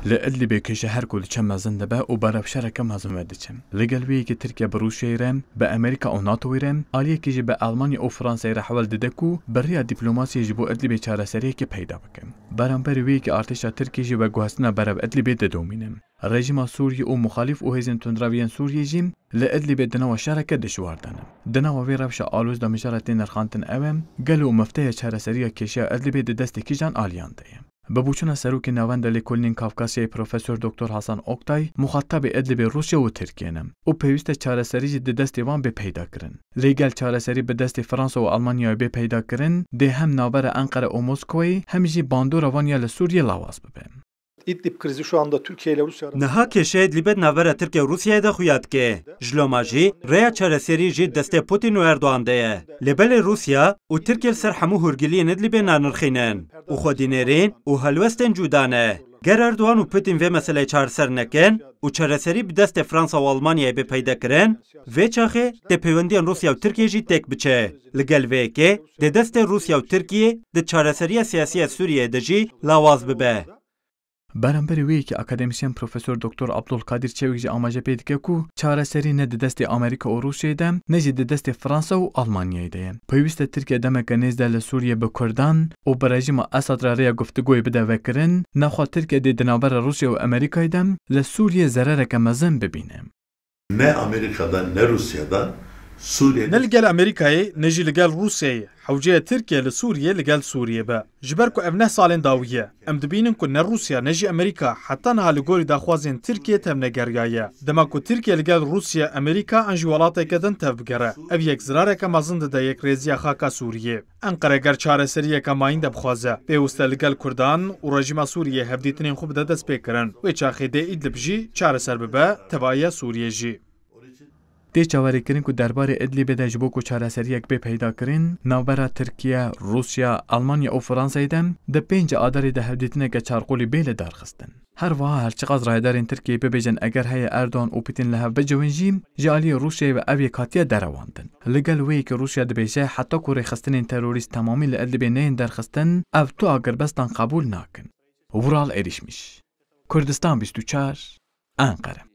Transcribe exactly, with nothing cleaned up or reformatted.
Li Idlibê kêşe her ku diçe mezin dibe û berev şereke mezin ve diçe. Li gel wê yekê Tirkiye bi Rûsyayê re, bi Amerîka û NATOyê re, aliyekî jî bi Almanya û Fransayê re hewl dide ku bi rêya dîplomasiyê ji bo Idlibê çareseriyekê peyda bike. Beramberî wê yekê artêşa Tirkiyê jî veguhestina berev Idlibê didomîne. Rejîma Sûriyê û muxalîf û hêzên tundrev yên Sûriyê jî li Idlibê di nava şereke dijwar de ne. Di nava vê rewşa aloz de mijara tê nirxandin ew e, gelo mifteya çareseriya kêşeya Idlibê di destê kîjan aliyan de ye? Bi boçûna serokê Navenda Lêkolînên Kafkasyayê Profesor Doktor Hasan Oktay, muxatabê Idlibê Rûsya û Tirkiye ne û pêwîst e çareserî jî di destê wan bê peyda kirin. Lê gel çareserî bi destê Fransa û Almanyayê bê peyda kirin, dê hem navbera Enqere û Moskovayê hem jî bandora wan ya li Sûriyê lawaz bibe. İdlib krizi şu anda Türkiye ile Rusya arasında Niha kêşeyê Idlibê di navbera Tirkiye û Rûsyayê de xuya dike. Ji loma jî rêya çareserî jî destê Putin û Erdogan de ye. Lê belê Rûsya û Tirkiye li ser hemû hûrgiliyên Idlibê nanirxînin û xwedî nêrîn û helwestên cuda ne. Ger Erdogan û Putin vê meseleyê çareser nekin û çareserî bi destê Fransa û Almanyayê bê peyda kirin, vê çaxê dê peywendiyên Rûsya û Tirkiye jî têk biçe. Li gel vê yekê dê destê Rûsya û Tirkiye di çareseriya siyasî ya Sûriyeyê de jî lawaz bibe. Beramberî wê yekê akademîsyen Profesor Doktor Abdulkadir Çewik jî amaje pê dike ku çareserî ne di destê Amerîka û Rûsyayê de, ne jî di destê Fransa û Almanyayê de ye. Pêwîst e Tirkiye demeke nêz de li Sûriyê bi Kurdan û bi rejîma Esad re rêya guftûgoyê bide vekirin, nexwe Tirkiye dê di navbera Rûsya û Amerîkayê de li Sûriyê zerereke mezin bibîne. Ne Amerika'dan ne Rusya'dan Suriye'de Ne li gel Amerîkayê, ne jî li gel Rûsyayê hewceye Tirkiye li Sûriyê li gel Sûriyê be. Ji ber ku ev neh salên dawî ye, em dibînin ku ne Rûsya ne jî Amerîka heta niha li gorî daxwazên Tirkiyê tevnegeriyaye. Dema ku Tirkiye li gel Rûsya, Amerîka an jî welateke din tevbigere, ev yek zirareke mezin dide yekrêziya xaka Sûriyê. Enqere ger çareseriyeke mayînde bixwaze, pêwist e li gel Kurdan û rejîma Sûriyê hevdîtinên xwe bide destpêkirin. Wê çaxê dê Îdlib jî çareser bibe, tevahiya Sûriyê jî. Tê çaverêkirin ku derbarê Idlibê de ji bo ku çareseriyek bê peyda kirin, navbera Tirkiye, Rûsya, Almanya û Fransayê de di pêncê Adarê de hevdîtineke çarqolî bê li dar xistin. Her wiha her çiqas rayedarên Tirkiyeyê bibêjin eger heye Erdogan û Putin li hev biciwin jî, ji aliyê Rûsyayê ve ev yek hatiye derewandin. Li gel wê yekê Rûsya dibêje heta ku rêxistinên terorîst temamî li Idlibê neyên derxistin, ev tu agirbestan qebûl nakin. Vural Erişmiş, Kurdistan bîst û çar, Enqere.